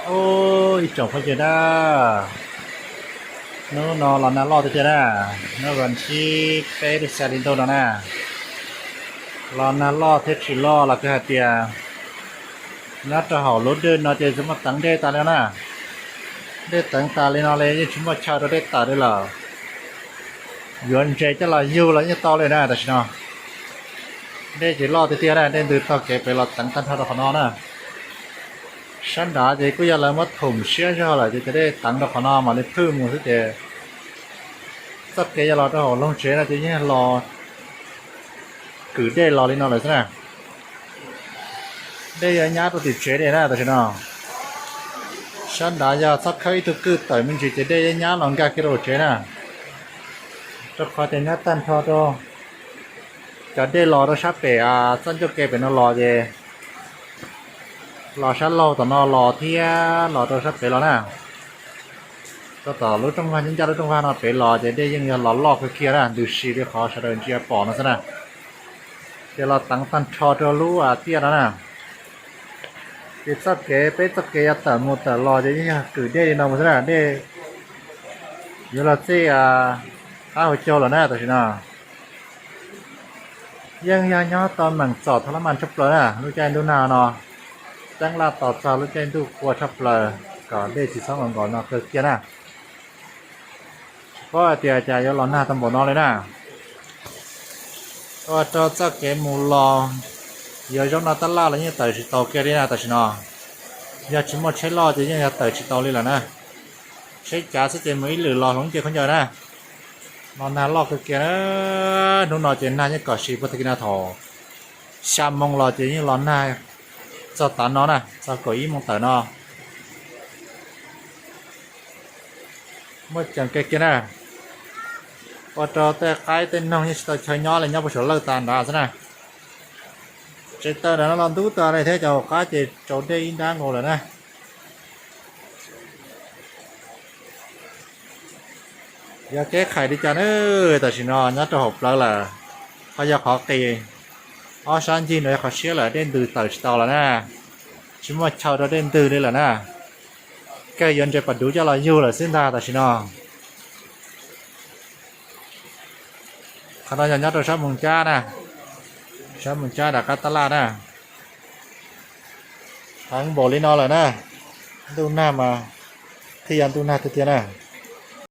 Ub, ib tsoom phooj ywg na, hnub no los nag loj tiag tiag na, hnub vas thib peb lub xya hli ntuj no na, los nag loj thiab tsis loj los kuj hais tias nyob rau hauv lub dwj no ces tsis muaj teev dej tas li na. Dej teev tas li no li yeej tsis muaj chaw rau dej tawm li lawm. Yuav ntses coj los yug los yeej tau li na tam sim no. Dej ces loj tiag tiag na, dej ntws taug kev pem los teev tag nrho rau qhov no na. Sab nrad ces kuj yog lawv muab thum siab zog lawm ces cov dej teev rau qhov no mam li phwj mus xwb ces txoj kev yuav los rau hauv loog tsev no ces yeej los kwm dej los li no lawm xwb na. Dej yuav nyab rau tim tsev li na tam sim no. Sab nrad yog txhob khawb ib tug kwj tawm me ntsis ces dej yeej nyab los nkag kiag rau hauv tsev na. Rau qhov tias nyab tag nrho rau cov dej los rau sab pem txoj ncauj ke pem no los ces los sab laug tom no los thiab los rau sab pem los na. Rau tom lub rooj vag, ncaj lub rooj vag no pem los ces dej yeej yog los loj kawg kiag na, ntws si li qhov sawv daws ntsia pom no xwb na. Ces los teev tag nrho rau lub tiaj no na. Ces txoj kev, peb txoj kev yuav tawm mus tawm los ces yeej yog kwm dej li no mus xwb na, dej yuav los txij qab hauv caug lawm na tam sim no. Yeej yog nyob tau meem txom tha lab mas tshaj plaws na, lub caij ntuj nag no ceeb laj tos txog lub caij ntuj qua tshaj plaws kom dej tsis txhob nkaus nkaus no kawg kiag na. Tsis paub hais tias cas yuav los nag tau npaum no li na. Ua rau txoj kev mus los yuav zaub no tab laj los yeej tawm tsis tau kiag li na tam sim no. Yog tsis muaj tsheb loj ces yeej yog tawm tsis tau li lawm na. Tsheb cav xwb ces mus ib lwm los hloov ib ce khaub ncaws na. Los nag loj kawg kiag na. Hnub no ces nag yeej kom siv puag tag kis no thaum xya moo los ces yeej los nag txog tav no na, txog kaum ib moo tawm no. Muaj ceem kiag kiag na. Ua rau tej qaib tej noog yeej tsis tau chaw nyob li, nyob puag saum lawj tas nrad xwb na. Tsev taw nrad no los ntub tas li thiab, cov hauv qab ces tsau dej ib nrab nkaus lawm na. Yog kev qhais li cas na, tam sim no nyob rau hauv plawv lawm, ho yog qhov qis, ob sab ncig no yog qhov siab lawm, dej ntws tawm tsis tau lawm na. Tsis muaj chaw rau dej ntws li lawm na. Kawg yuav ntses pas duv coj los yug lawm xwb ntag tam sim no. Qhov no yog nyob rau sab Moos Cab na, sab Moos Cab nram qab tab laj na. Heev npaum li no lawm na, ntuj nag mas thiaj yog ntuj nag tiag tiag na.